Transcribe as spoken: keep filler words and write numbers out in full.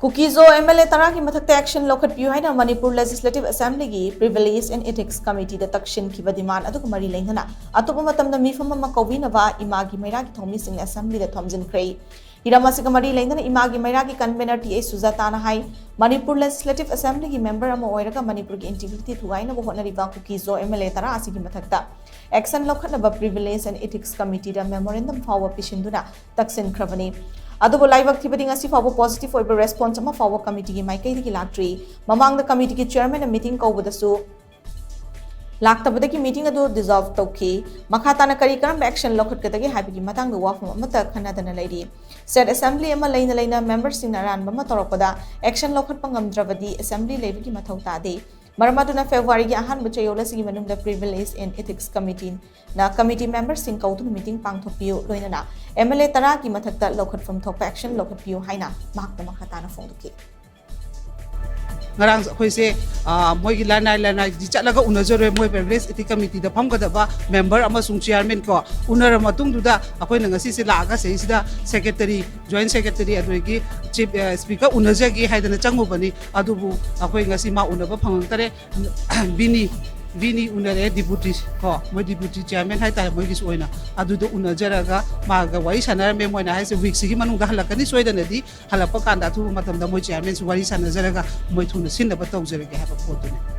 ꯀꯨꯀꯤꯖꯣ MLA ꯇꯔꯥꯒꯤ ꯃꯊꯛꯇ action ꯂꯧꯈꯠꯄꯤꯌꯨ ꯍꯥꯏꯅ Manipur Legislative Assemblyꯒꯤ Privilege and Ethics Committeeꯗ ꯇꯛꯁꯤꯟꯈꯤꯕ demand ꯑꯗꯨꯒ ꯃꯔꯤ ꯂꯩꯅꯅ ꯑꯇꯣꯞꯄ ꯃꯇꯝꯗ ꯃꯤꯐꯝ ꯑꯃ ꯀꯧꯕꯤꯅꯕ ꯏꯃꯥꯒꯤ ꯃꯩꯔꯥꯒꯤ ꯊꯧꯃꯤꯁꯤꯡꯅ Assemblyꯗ ꯊꯣꯝꯖꯤꯟꯈ꯭ꯔꯦ꯫ ꯍꯤꯔꯝ ꯑꯁꯤꯒ ꯃꯔꯤ ꯂꯩꯅꯅ ꯏꯃꯥꯒꯤ ꯃꯩꯔꯥꯒꯤ convener TA ꯁꯨꯖꯥꯇꯥꯅ ꯍꯥꯏ, ꯃꯅꯤꯄꯨꯔ Legislative Assemblyꯒꯤ member ꯑꯃ ꯑꯣꯏꯔꯒ ꯃꯅꯤꯄꯨꯔꯒꯤ integrity ꯊꯨꯒꯥꯏꯅꯕ ꯍꯣꯠꯅꯔꯤꯕ ꯀꯨꯀꯤꯖꯣ MLA ꯇꯔꯥ ꯑꯁꯤꯒꯤ ꯃꯊꯛꯇ action ꯂꯧꯈꯠꯅꯕ Privilege and Ethics Committeeꯗ memorandum ꯐꯥꯎꯕ ꯄꯤꯁꯤꯟꯗꯨꯅ ꯇꯛꯁꯤꯟꯈ꯭ꯔꯕꯅꯤ꯫ ꯑꯗꯨꯕꯨ ꯂꯥꯏꯕꯛ ꯊꯤꯕꯗꯤ ꯉꯁꯤ ꯐꯥꯎꯕ positive ꯑꯣꯏꯕ response ꯑꯃ ꯐꯥꯎꯕ committeeꯒꯤ ꯃꯥꯏꯀꯩꯗꯒꯤ ꯂꯥꯛꯇ꯭ꯔꯤ꯫ ꯃꯃꯥꯡꯗ committeeꯒꯤ chairmanꯅ meeting ꯀꯧꯕꯗꯁꯨ ꯂꯥꯛꯇꯕꯗꯒꯤ meeting ꯑꯗꯨ dissolve ꯇꯧꯈꯤ꯫ ꯃꯈꯥ ꯇꯥꯅ ꯀꯔꯤ ꯀꯔꯝꯕ action ꯂꯧꯈꯠꯀꯗꯒꯦ ꯍꯥꯏꯕꯒꯤ ꯃꯇꯥꯡꯗ ꯋꯥꯐꯝ ꯑꯃꯠꯇ ꯈꯟꯅꯗꯅ ꯂꯩꯔꯤ꯫ State Assembly ꯑꯃ ꯂꯩꯅ ꯂꯩꯅ memberꯁꯤꯡꯅ ꯑꯔꯥꯟꯕ ꯑꯃ ꯇꯧꯔꯛꯄꯗ action ꯂꯧꯈꯠꯄ ꯉꯝꯗ꯭ꯔꯕꯗꯤ Assembly ꯂꯩꯕꯒꯤ ꯃꯊꯧ ꯇꯥꯗꯦ꯫ ꯃꯔꯝ ꯑꯗꯨꯅ Februaryꯒꯤ ꯑꯍꯥꯟꯕ ꯆꯌꯣꯜ ꯑꯁꯤꯒꯤ ꯃꯅꯨꯡꯗ Privilege and Ethics Committeeꯅ committee memberꯁꯤꯡ ꯀꯧꯗꯨꯅ meeting ꯄꯥꯡꯊꯣꯛꯄꯤꯌꯨ, ꯂꯣꯏꯅꯅ MLA ꯇꯔꯥꯒꯤ ꯃꯊꯛꯇ ꯂꯧꯈꯠꯐꯝ ꯊꯣꯛꯄ action ꯂꯧꯈꯠꯄꯤꯌꯨ ꯍꯥꯏꯅ ꯃꯍꯥꯛꯅ ꯃꯈꯥ ꯇꯥꯅ ꯐꯣꯡꯗꯣꯛꯈꯤ꯫ ꯉꯔꯥꯡ ꯑꯩꯈꯣꯏꯁꯦ, ꯑ, ꯃꯣꯏꯒꯤ ꯂꯅꯥꯏ ꯂꯅꯥꯏꯗꯤ ꯆꯠꯂꯒ ꯎꯅꯖꯔꯣꯏ, ꯃꯣꯏ Privilege Ethics Committeeꯗ ꯐꯝꯒꯗꯕ member ꯑꯃꯁꯨꯡ chairman ꯀꯣ, ꯎꯅꯔ ꯃꯇꯨꯡꯗꯨꯗ ꯑꯩꯈꯣꯏꯅ ꯉꯁꯤꯁꯦ ꯂꯥꯛꯑꯒ ꯁꯤꯗꯩꯁꯤꯗ secretary, joint secretary ꯑꯗꯨꯗꯒꯤ chief, ꯑ, speaker ꯎꯅꯖꯒꯦ ꯍꯥꯏꯗꯅ ꯆꯪꯉꯨꯕꯅꯤ꯫ ꯑꯗꯨꯕꯨ ꯑꯩꯈꯣꯏ ꯉꯁꯤ ꯃꯥ ꯎꯅꯕ ꯐꯪꯉꯛꯇꯔꯦ꯫ ꯕꯤꯅꯤ, ꯕꯤꯅꯤ ꯎꯅꯔꯦ, deputy ꯀꯣ, ꯃꯣꯏ deputy chairman ꯍꯥꯏꯇꯥꯔꯦ ꯃꯣꯏꯒꯤꯁꯨ ꯑꯣꯏꯅ꯫ ꯑꯗꯨꯗ ꯎꯅꯖꯔꯒ ꯃꯥꯒ ꯋꯥꯔꯤ ꯁꯥꯟꯅꯔꯝꯃꯦ꯫ ꯃꯣꯏꯅ ꯍꯥꯏꯁꯦ weekꯁꯤꯒꯤ ꯃꯅꯨꯡꯗ ꯍꯜꯂꯛꯀꯅꯤ ꯁꯣꯏꯗꯅꯗꯤ, ꯍꯜꯂꯛꯄ ꯀꯥꯟꯗ ꯑꯊꯨꯕ ꯃꯇꯝꯗ ꯃꯣꯏ chairmanꯁꯨ ꯋꯥꯔꯤ ꯁꯥꯟꯅꯖꯔꯒ ꯃꯣꯏ ꯊꯨꯅ ꯁꯤꯟꯅꯕ ꯇꯧꯖꯔꯒꯦ ꯍꯥꯏꯕ ꯄꯣꯠꯇꯨꯅꯤ꯫